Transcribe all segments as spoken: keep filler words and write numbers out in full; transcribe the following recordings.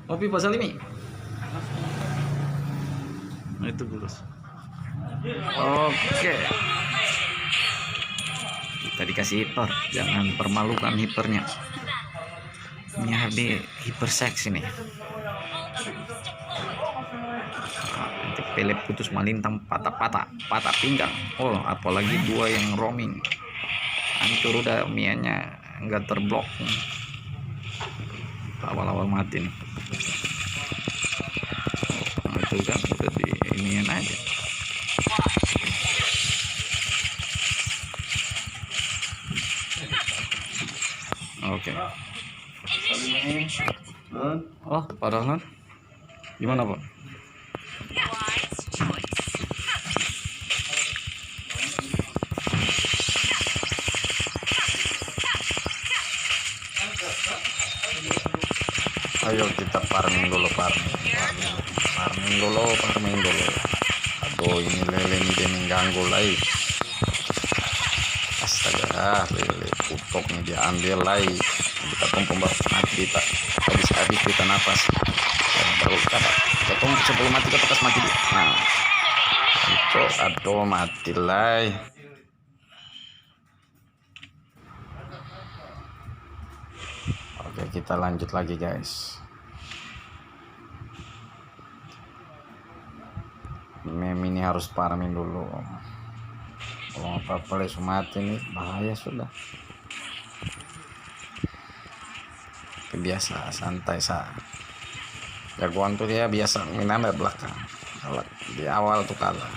Kopi pasal ini. Nah, itu bulus. Oke. Kita dikasih hiper, jangan permalukan hipernya. Ini habis hiper seksi nih. Nanti pele putus malintang, patah-patah, patah pinggang. Oh, apalagi dua yang roaming. Hancur udah mianya. Nggak terblok. Awal-awal mati nih. Nah, itu kan udah di inian aja. Oke. Oh, padahal. Gimana, Pak? Ayo kita farming dulu, farming, farming, farming dulu, farming dulu. Aduh, ini lele ini dia mengganggu lai. Astaga, lele putok ni dia ambil lai. Kita tumpung baru mati kita. Habis-habis kita napas. Dan baru kita, kita tumpung sebelum mati kita kas mati dia. Nah, itu aduh mati lai. Oke, kita lanjut lagi, guys. Meme ini harus farming dulu. Kalau apa-apa lai su mati nih, bahaya sudah. Biasa, santai sa. Jagoan tuh dia biasa menang dari belakang. Kalau di awal tuh kalah.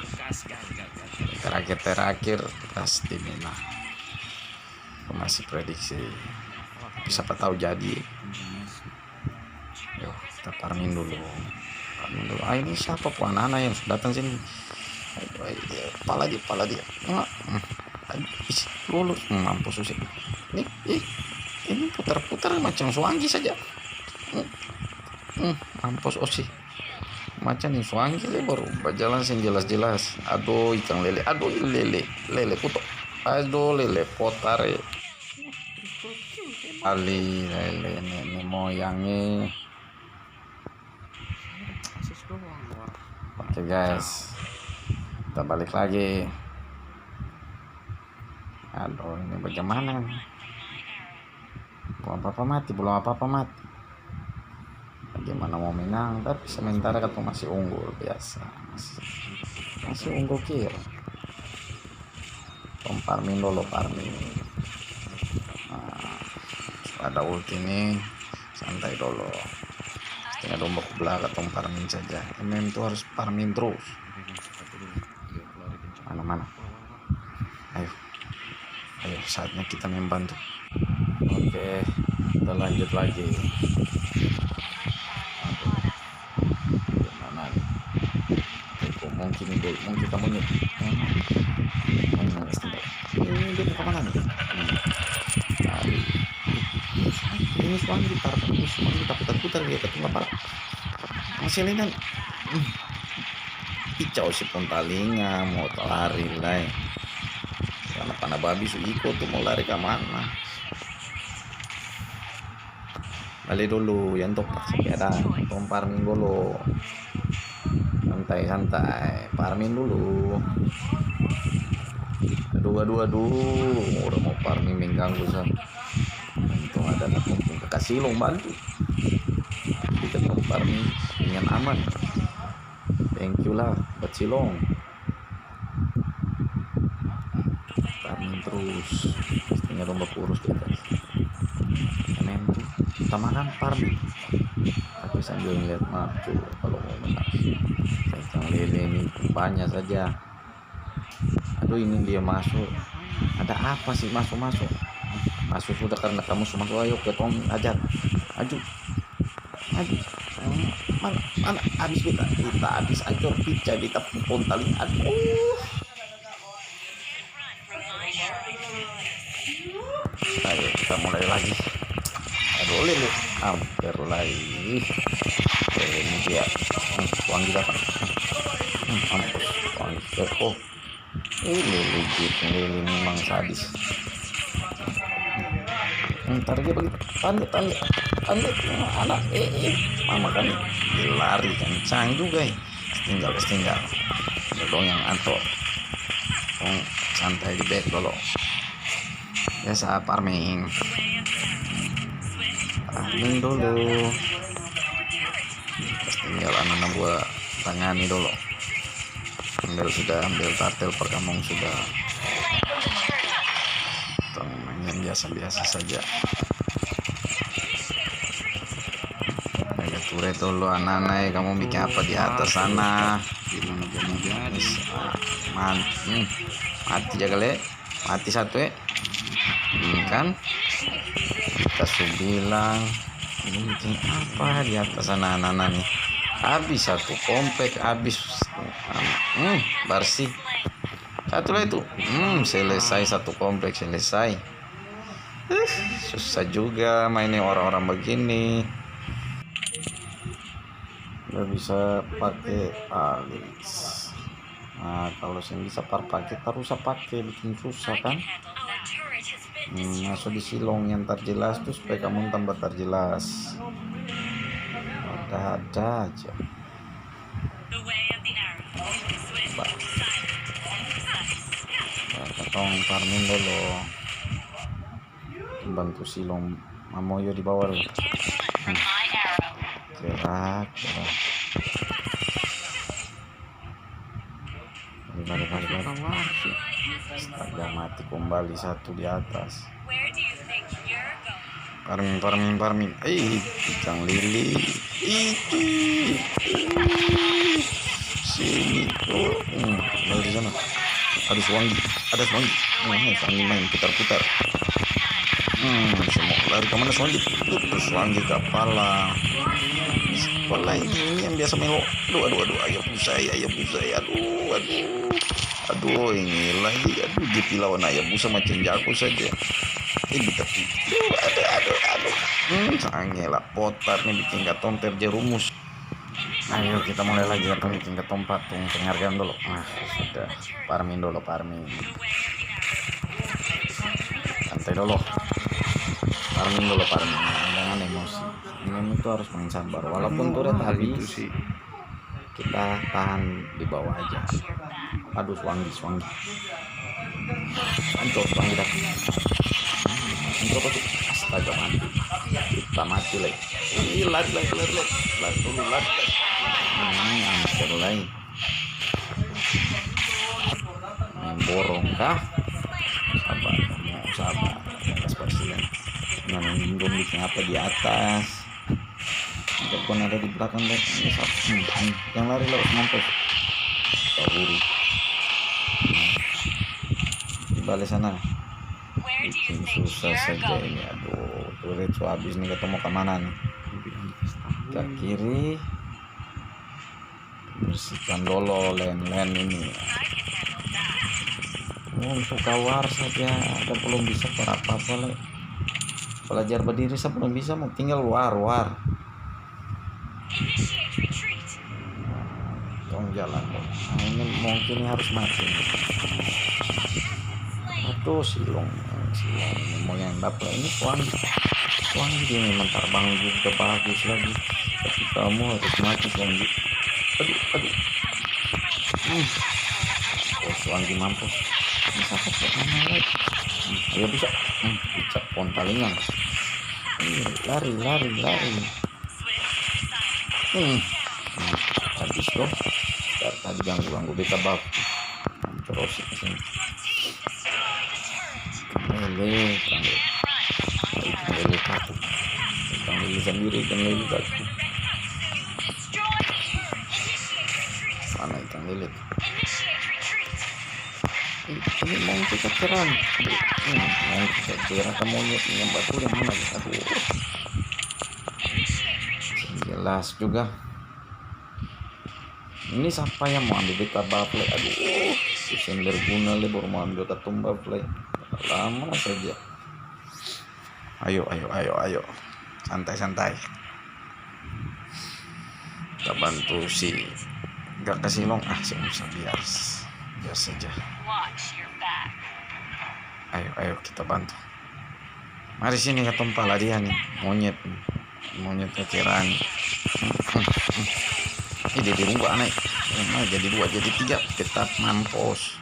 Terakhir-terakhir pasti menang. Aku masih prediksi. Tapi siapa tahu jadi. Yo, kita farming dulu. Farming dulu. Ah, ini siapa pung anak-anak yang sudah datang sini? Aduh, ai, dia, pala dia, pala dia. Enggak. Hmm. Aduh, isi, lolos. Hmm, mampus, usi. Ini, ih, ini putar-putar macam suanggi saja. Hmm. Hmm, mampus, usi. Macam ni suanggi le baru bajalan seng jelas-jelas. Aduh, ikang lele. Aduh, lele. Lele kutok. Aduh, lele potar e. Ali, lele nenek moyang e. Oke, guys. Kita balik lagi. Aduh, ini bagaimana ni? Belum apa-apa mati, belum apa-apa mati. Bagaimana mau menang, tapi sementara katong masih unggul, biasa. Masih, masih unggul kir. Tong farming dolo, farming. Nah, ada ulti nih, santai dolo. Setengah domba ku belaga, tong farming saja. M M tuh harus farming terus. Mana, mana? Ayo. Ayo, saatnya kita membantu. Oke, kita lanjut lagi. Aduh. Mana nih? Itu mungkin itu, mungkin kamu nih. Mana, mana, sebentar. Ini dia mau kemana nih? Hmm. Aduh. Ini suang gitar, ini suang gitar putar-putar dia ketua apa? Masih linan. Hmm. Picau si pung talinga, mau lari lai. Karena pana babi su iko tu mau lari ka mana. Bale dolo, yang tok pas ada, tong farming dolo. Santai, santai, farming dolo. Aduh, aduh, aduh, orang mau farming mengganggu sa. Untung ada na tumpung kaka silong bantu. Kita tong farming dengan aman. Thank you lah, buat silong. Farming terus. Setengah domba kurus di atas. Main tuh, utamakan farming. Tapi sambil ngeliat map tuh, kalau mau menang. Kacang lele ini banyak saja. Aduh, ini dia masuk. Ada apa sih masuk-masuk? Masuk sudah karena kamu masuk, ayo ketong ajar. Maju. Maju. Mana, mana? Habis beta. Beta habis ancor pica beta pung pontaling. Aduh. Ayo, kita mulai lagi. Aduh, lele. Hampir lai. Lele ini dia. Hmm, wangi dapat. Hmm, mampus. Wangi. Eh, oh. Eh, lele gitu. Lele memang sadis. Ntar dia bagitu, "Tanda, tanda, tanda, anak, eh, eh, mama kan." Dia lari kencang juga, eh. Tinggal, tinggal. Dong yang anto. Kong santai di bed dolo. Biasa farming. Farming dulu. Tinggal anak-anak gua tangani dolo. Ambil sudah, ambil tartel, perkamong sudah. Tong main yang biasa-biasa saja. Jaga ture dolo, anana e, kamu bikin apa di atas sana? Gimana, gimana, guys? Ah, man-, hmm. Mati jaga le. Mati satu, e. Hmm, kan? Kita su bilang, ini bikin apa di atas sana, anana nih? Habis satu komplek, habis. Hmm, bersih. Satu lagi tuh. Hmm, selesai satu komplek, selesai. Eh, susah juga mainnya orang-orang begini. Nggak bisa pake alis. Nah, kalo seng bisa par pake, tar usah pake, biking susah kan. Hmm, maso di silong yang tar jelas tu supaya kamong tambah tar jelas. Ada-ada aja. Ba-, ba-, katong farming dolo. Bantu silong mamoyo di bawah dolo. Hmm. Gerak, gerak. Mari, mari, mari, mari. Astaga, mati kumbali satu di atas. Farming, farming, farming. Eh, ikang lele. Itu. Sini. Oh, hmm, lari sana. Ada suanggi. Ada suanggi. Hmm, suanggi main putar-putar. Hmm, semua lari ke mana suanggi? Tuh, suanggi kapala. Kapala ini, ini yang biasa melo. Aduh, aduh, aduh, ayo pusai, ayo pusai. Aduh, aduh. Aduh, ini lagi, aduh, J P lawan Hayabusa macam jago saja. Eh, di tepi. Aduh, aduh, aduh, aduh. Hmm, sange lah, potar nih bikin katong terjerumus. Ayo, kita mulai lagi, katong bikin katong patung penghargaan dulu. Nah, sudah. Farming dulu, farming. Santai dulu. Farming dulu, farming. Jangan emosi. Minum itu harus main sabar. Walaupun turret habis, kita tahan di bawah aja. Aduh, suanggi, suanggi. Ancor, suanggi dah. Ancor apa tuh? Astaga, mati. Kita mati lagi. Ih, lari, lari, lari, lari. Lari dulu, lari, lari. Hmm, ancor lagi. Main borong kah? Sabar, kamu sabar. Jangan seperti ini. Nah, ini dong bikin apa di atas? Jagoan ada di belakang, guys. Ini satu. Hmm, hmm. Yang lari lewat mampus. Kabur. Di bale sana. Bikin susah saja ini. Aduh, turret su habis nih, katong mo kamana nih? Ke kiri. Bersihkan dolo lane-lane ini. Untuk war saja, ada belum bisa par apa-apa lai. Belajar berdiri sa belum bisa, mau tinggal war, war. Tong jalan dong. Nah, ini mungkin harus mati nih. Atau silong, silong ini mau yang dapat ini suang, suang ini memang terbang juga bagus lagi. Tapi kamu harus mati suang ini. Aduh, aduh. Hmm. Oh, suang ini mampus. Ini siapa sih? Mana lagi? Hmm, ayo bisa. Hmm, bisa pontalingan. Ini lari, lari, lari. Hmm. Hmm. Habis dong. Dari tadi ganggu-ganggu beta bab. Hancur osi di sini. Ikan lele, ikan lele. Ikan lele satu. Ikan lele sendiri, ikan lele satu. Mana ikan lele? Ini, ini mau kita serang. Hmm, mau kita serang, kamu lihat ini yang batu yang mana? Aduh. Jelas juga. Ini siapa yang mau ambil beta bab le? Aduh, seng berguna le, baru mau ambil katong bab le. Lama saja. Ayo, ayo, ayo, ayo. Santai, santai. Kita bantu si Gak kasih long, ah, seng usah, biar, biar saja. Ayo, ayo, kita bantu. Mari sini katong pala dia ni, monyet, monyet kekeraan. Ih, dia dirubah, nae. Nae jadi dua, jadi tiga, tetap mampus.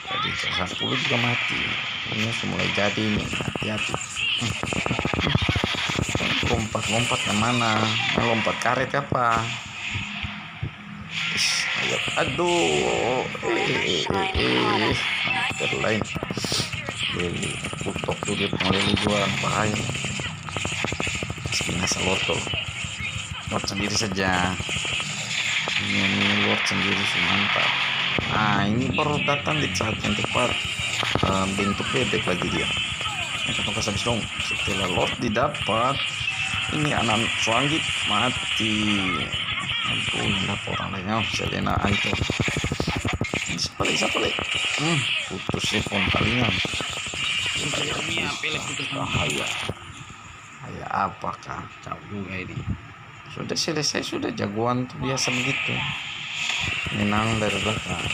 Jadi, salah sapuluh juga mati. Ini su mulai jadi ini, hati-hati. Lompat-lompat ke mana? Mau lompat karet apa? Is, ayo. Aduh. Eh, eh, eh, eh. Nah, terlain. Beli kutok tuh dia pung lele jua, bahaya. Binasa lotol. Lewat sendiri saja. Ini, ini lewat sendiri su mantap. Nah, ini baru datang di saat yang tepat. Eh, bentuk bebek lagi dia. Ini katong kas habis dong. Setelah lot didapat, ini anak suanggit mati. Ampun, dapa orang lain. Oh, Selena ancur. Ini siapa lagi? Siapa lagi? Hmm, putus ya pon palingan. Bahaya. Kayak apa, Kak? Jauh juga ini. Sudah selesai, sudah jagoan tuh biasa begitu. Menang dari belakang.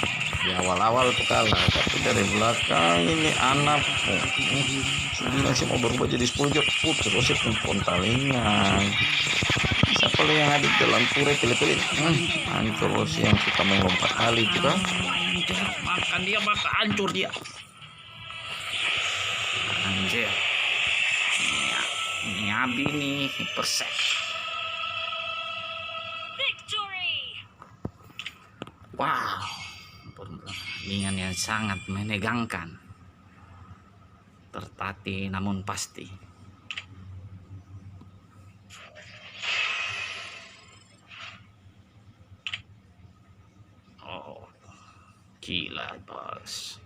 Di awal-awal tuh kalah, tapi dari belakang ini anak. Hmm, su bilang sih mau berubah jadi sepuluh jam. Putus, oh, saya pun pontalingan. Siapa lagi yang ada di dalam ture, pele-pele? Hmm, hancur, oh, si yang suka main lompat tali itu kan. Makan dia, makan, hancur dia. Anjir. Ini, ini abi nih, persek. Victory! Wow. Pertandingan yang sangat menegangkan. Tertatih namun pasti. Oh, gila, Bos.